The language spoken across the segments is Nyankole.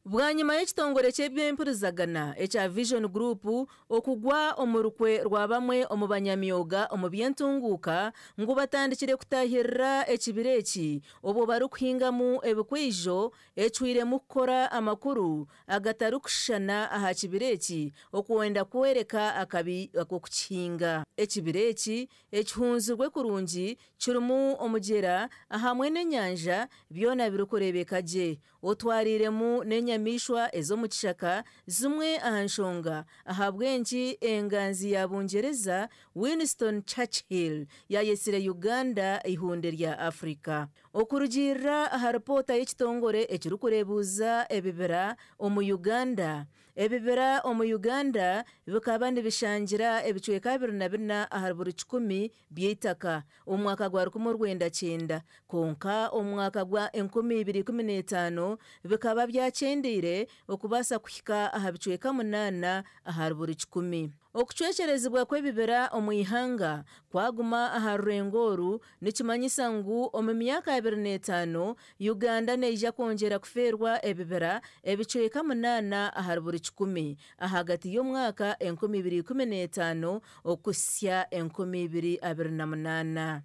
Bwanyima y'ekitongore ky'eby'empurizagana ekya Vision Group okugwa omu rukwe rwa bamwe omu banyamyoga omu by'entunguuka ngu batandikire kutaahirira ekibira eki obwo barikuhingamu ebikwijo ecwiremu kukora amakuru agatarikushushana aha kibira eki okwenda kworeka akabi ak'okukihinga. Ekibira eki ekihunzirwe kurungi kirimu omugyera ahamwe n'enyanja byona birikureebeka gye otwariiremu n'enyamaishwa ez'omu kishaka zimwe aha nshonga ahabw'enki enganzi ya Bungyereza Winston Churchill yayetsire Uganda eihunde rya Africa. Okurugiirira aha ripoota y'ekitongore ekirikureebuuza ebibira omu Uganda, ebibira omu Uganda bikaba nibishangira ebicweka 24 ahari buri kikumi by'eitaka omu mwaka gwa 1990, kwonka omu mwaka gwa 2015 bikaba byakyendeire okubaasa kuhika aha bicweka 8 ahari buri kikumi. Okucwekyerezibwa kw'ebibira omu ihanga kwaguma aha rurengo oru nikimanyisa ngu omu myaka 25 Uganda neija kwongyera kufeerwa ebibira ebicweka 8 ahari buri kikumi ahagati y'omwaka 2015 okuhitsya 2028.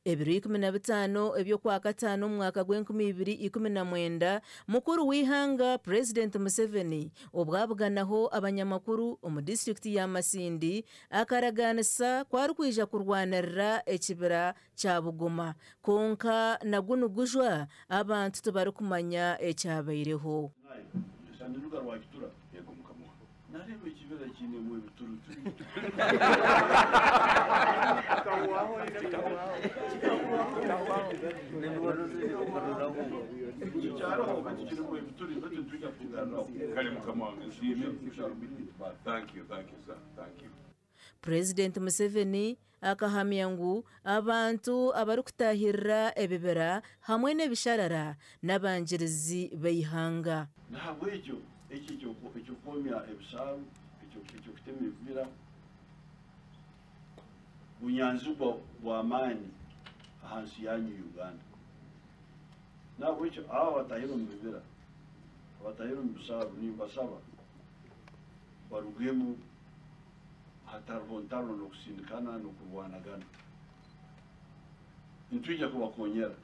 Ebiro 15 eby'okwakataano omu mwaka gw'e2019 mukuru w'eihanga Purezidenti Museveni obwabuganaho abanyamakuru omu disitulikiti ya Masindi akaragaanisa ku arikwija kurwanirira ekibira kya Bugoma kwonka na gunu gujwa abantu tibarikumanya ekyabaireho. Nareeba ekibira kiinemu ebituruturu. Purezidenti Museveni akahamya ngu abantu abarikutaahirira ebibira hamwe n'ebisharara n'abangirizi b'eihanga. Nahabwekyo eki eky'okwomya ebisaaru, eky'okutema ebibira, bunyanzigwa bw'amaani ahansi yanyu Uganda. Nahabwekyo abo abatahire omu bibira, abatahire omu bisaaru nimbasaba barugemu hatariho ntaro n'okusindikana n'okurwanagana. Nitwija kubakonyera.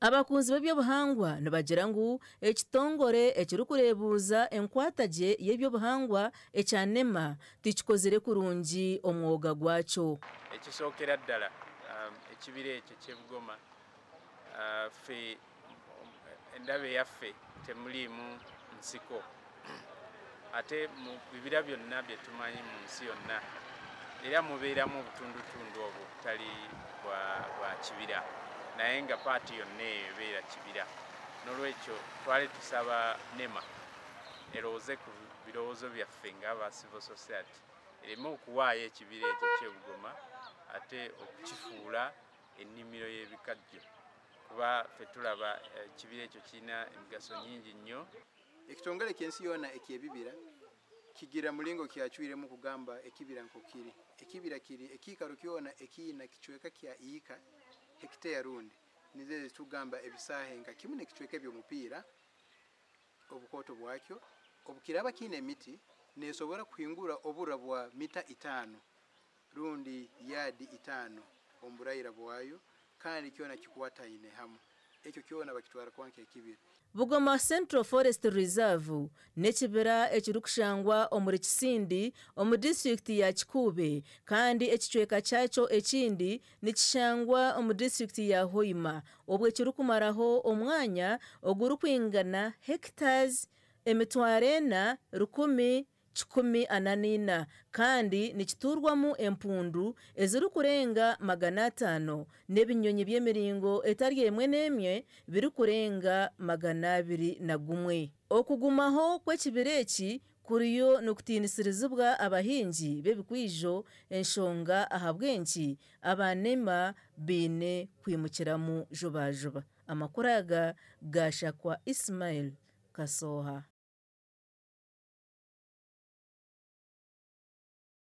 Abakunzi b'ebyobuhangwa nibagira ngu ekitongore ekirikureebuuza enkwatagye y'ebyobuhangwa ekya NEMA tikikozire kurungi omwoga gwakyo. Ekisookera ddala ekibira ekyo eky'e Bugoma, ffe endaba eyaffe temuliimu nsiko, ate mu bibira byonna bye tumanyi mu nsi yonna era mubeeramu obutundutundu obwo obutali bwa kibira, naye nga paati yonna eyo ebeera kibira. N'olwekyo twali tusaba NEMA erowooze ku birowoozo byaffe ng'aba civil society ereme okuwaayo ekibira ekyo ky'e Bugoma ate okukifuula ennimiro y'ebikajjo, kuba ffe tulaba ekibira ekyo kirina emigaso nyingi nnyo. Ekitongole ky'ensi yoona eky'ebibira kigira mulingo kyacwiremu kugamba ekibira nk'okiri. Ekibira kiri ekiikaro kyona ekiina kicweka kya iika hekiteya rundi nizo ezitugamba ebisaahe nka kimu n'ekicweka eby'omupiira obukooto bwakyo obukiraaba kiine emiti neesobora kuhingura obura bwa mita 5 rundi yaadi 5 omu buraira bwayo kandi kyona kikwataine hamu. Ekyo kyona bakitwara kuba nk'ekibira. Bugoma Central Forest Reserve n'ekibira ekirikushangwa omuri Kisindi omu disitulikiti ya Kikuube kandi ekicweka kyakyo ekindi nikishangwa omu disitulikiti ya Hoima obwo ekirikumaraho omwanya ogurikwingana hectares 4,144 kandi nikiturwamu empundu ezirikurenga 500 n'ebinyonyi by'emiringo etari emwe n'emwe birikurenga 201. Okugumaho kw'ekibira eki kuriyo nikutiinisirizibwa abahingi b'ebikwijo enshonga ahabw'enki aba NEMA baine kwimukiramu jubajuba. Amakuru aga gashakwa Ismail Kasoha.